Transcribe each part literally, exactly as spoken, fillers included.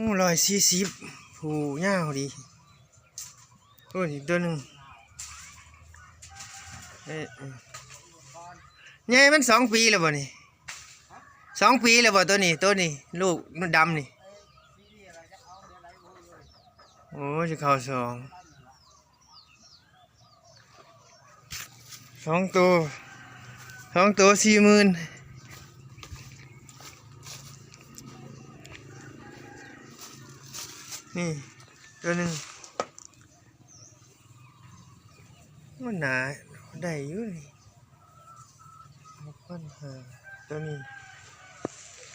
โอ้ ร้อยสี่สิบ ผู้ยาวดี โอ้ย อีกตัวหนึ่ง เอ๊ะ ใหญ่มันสองปีแล้วบ่นี่ สองปีแล้วบ่ตัวนี้ ตัวนี้ ลูกมันดำนี่ โอ้ย จะเข้าสอง สองตัว สองตัว สี่หมื่น นี่ ตัวหนึ่ง มันหนา ได้อยู่นี่ หกพันห้า ตัวนี้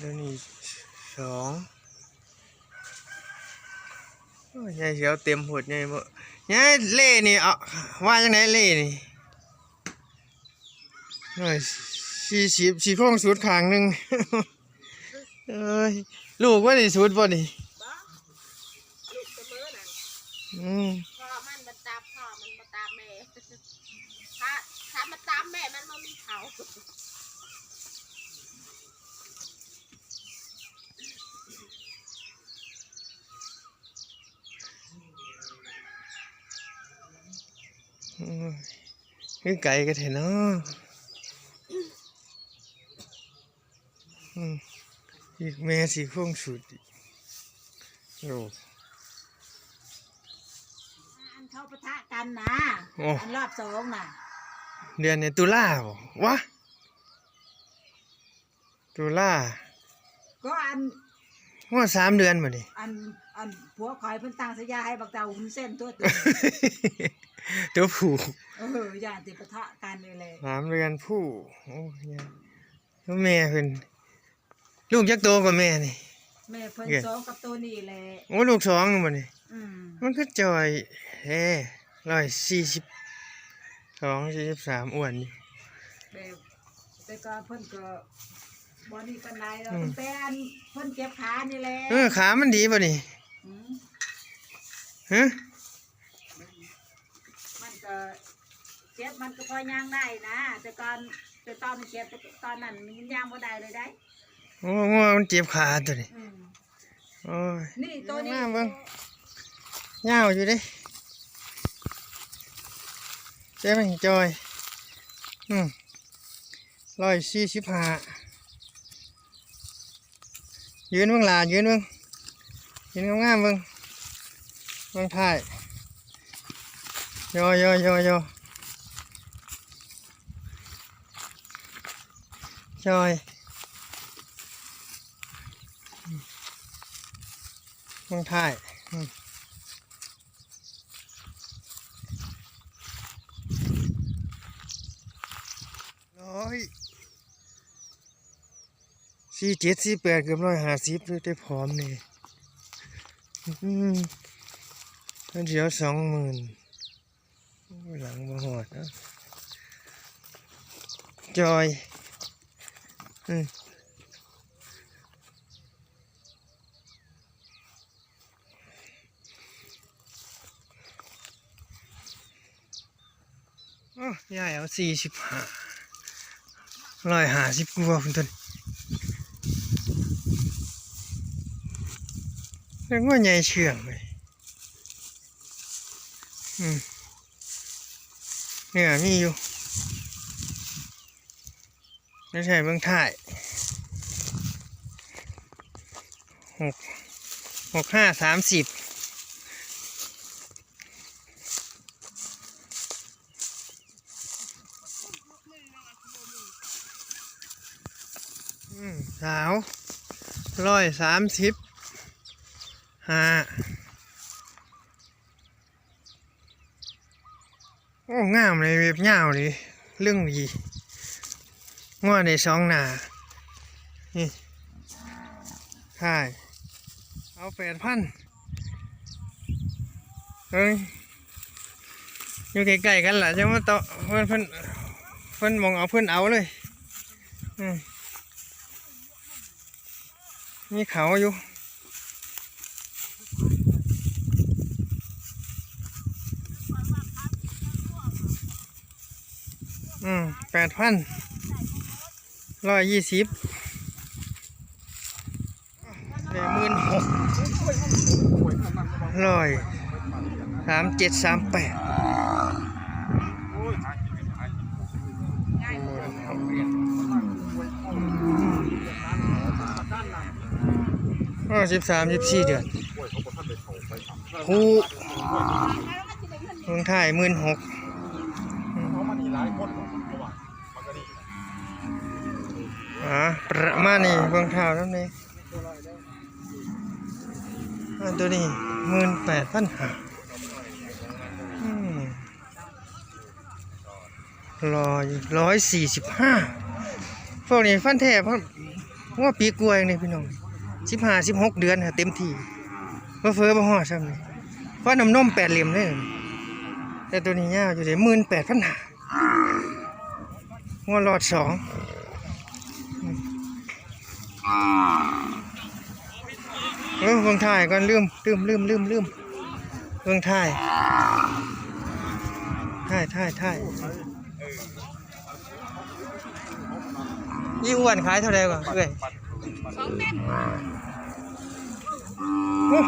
ตัวนี้ สอง โอ้ย ใหญ่เสียวเต็มโพด ใหญ่บ่ ใหญ่เล่นี่ เอา ว่าจังได๋เล่นี่ ร้อยสี่สิบ สี่โค้งสุดข้างหนึ่ง เอ้ย ลูกว่านี่สุดบ่นี่ บ่ ลูกเสมอน่ะ อืม พ่อมันบ่ตามพ่อ มันบ่ตามแม่ ถ้า ถ้ามันตามแม่ มันบ่มีเขา อืม คือไกลกันแท้เนาะ อืม อีกแม่สี่โค้งสุดอีก โอ้ อันเขาปะทะกันนะ โอ้ อันรอบสองน่ะ เดือนในตุลาบ่วะ ตุลา ก็อัน ว่าสามเดือนบ่นี่ อัน อันผัวข่อยเพิ่นตั้งฉายาให้บักเต่าวุ้นเส้นตัวตึง ตัวผู้ เออ ย่านสิปะทะกันนี่แหละ สามเดือนผู้ โอ้ย แล้วแม่เพิ่น ลูกจักโตกว่าแม่นี่ แม่เพิ่น เอ้ย สองกับตัวนี้แหละ โอ้ ลูกสองบ่นี่ อืม มันคือจ่อยแท้ ร้อยสี่สิบสอง สี่สิบสาม อ้วนนี่ แบบ แต่ก่อนเพิ่นก็บ่นี่ปานใดดอก อืม ตั้งแต่อันเพิ่นเจ็บขานี่แหละ เออ ขามันดีบ่นี่ อืม ฮะ มันก็เจ็บ มันก็พอย่างได้นะ แต่ก่อน แต่ตอนมันเจ็บ ตอนนั้นมันย่างบ่ได้เลยได้ โอ้ งัวมันเจ็บขาตัวนี้ อืม โอ้ย นี่ตัวนี้ มาเบิ่ง ยาวอยู่เด้ เจ๊แม่งจอย อืม ร้อยสี่สิบห้า ยืนเบิ่งหล่ะ ยืนเบิ่ง ยืนงามๆเบิ่ง เบิ่งท้าย ยอยอยอยอยอ จอย เบิ่งท้าย อืม ร้อย สี่เจ็ด สี่แปด เกือบร้อยห้าสิบเลย แต่ผอมนี่ อืม มันสิเอาสองหมื่น โอ้ย หลังบ่ฮอดเนาะ จอย อืม โอ้ ยายเอาสี่สิบห้า ร้อยห้าสิบกว่าพุ้นตัน แล้วงัวใหญ่เชื่องเลย อืม เนี่ยมีอยู่ ไม่ใช่เบิ่งท้าย หก หกห้า สามสิบ อืม สาว ร้อยสามสิบห้า โอ้ งามเลย แบบยาวเลย เรื่องดี งัวได้สองหน้า นี่ ใช่ เอาแปดพัน เอ้ย อยู่ใกล้ๆกันล่ะ จังว่าเตาะ เพิ่น เพิ่น เพิ่นมองเอา เพิ่นเอาเลย อืม มีเขาอยู่ อืม แปดพัน ร้อยยี่สิบ ได้หมื่นหก ร้อย สามเจ็ด สามแปด โอ้ สิบสาม สิบสี่ เดือน คู่ เบิ่งท้าย หมื่นหก อ่า ประมาณนี้ เบิ่งท้ายนำนี่ อ่า ตัวนี้ หมื่นแปดพันห้า อืม ร้อย ร้อยสี่สิบห้า พวกนี้ฟันแท้ เพราะว่าปีกว่าเองนี่พี่น้อง สิบห้า สิบหก เดือนครับ เต็มที่ บ่เฟ้อบ่ฮอดซ้ำนี่ ฟันน้ำนมแปดเหลี่ยมเลย แต่ตัวนี้ยาวอยู่เด้ หมื่นแปดพันห้า งัวหลอดสอง เออ เบิ่งท้ายก่อน ลืม ลืม ลืม ลืม ลืม เบิ่งท้าย ท้าย ท้าย ท้าย อีอ้วนขายเท่าใดก่อนเอ้ย โอ้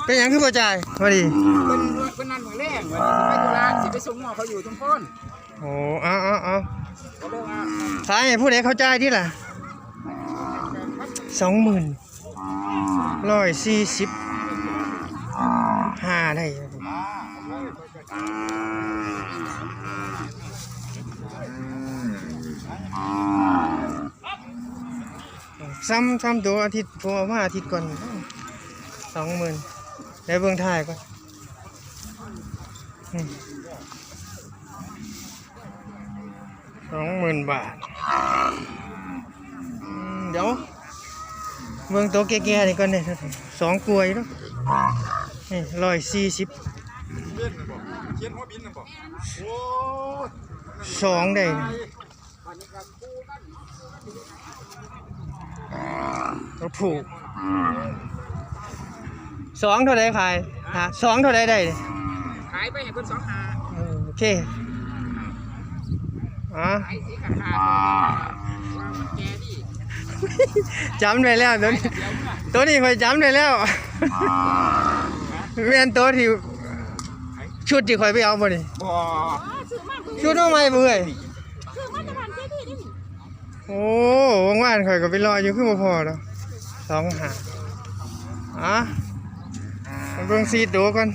เป็นหยังคือบ่จ่าย พอดี เพิ่น เพิ่นนัดมื้อแลง ว่าสิไปธุระ สิไปส่งหม้อเขาอยู่ชุมพร โอ้ เอา เอา เอา ก็เลยว่า ขายให้ผู้ใดเขาจ่ายติล่ะ สองหมื่น ร้อยสี่สิบห้า ได้ ซ้ำ ซ้ำตัวอาทิตย์ ผมเอามาอาทิตย์ก่อน สองหมื่น ได้เบิ่งท้ายก่อน อืม สองหมื่น บาท อืม เดี๋ยว เบิ่งตัวแก่ๆนี่ก่อนเนี่ย สองกวยเนาะ นี่ ร้อยสี่สิบ เขียนหัวบินน่ะบ่ โอ้ย สองได้นี่ ตัวผู้ สองเท่าใดขาย ฮะ สองเท่าใดได้นี่ ขายไปให้เพิ่นสองห้า เออ โอเค อ่ะ ขายสิกะขาด ว่ามันแก่ดี จำได้แล้ว ตัวนี้ ตัวนี้ข้อยจำได้แล้ว แม่นตัวที่ ชุดที่ข้อยไปเอาบ่นี่ บ่ ชุดมาใหม่บ่เอ้ย โอ้ ว่างๆข้อยก็ไปรออยู่ คือบ่พอดอก สองห้า อ่ะ มาเบิ่งสี่ตัวก่อน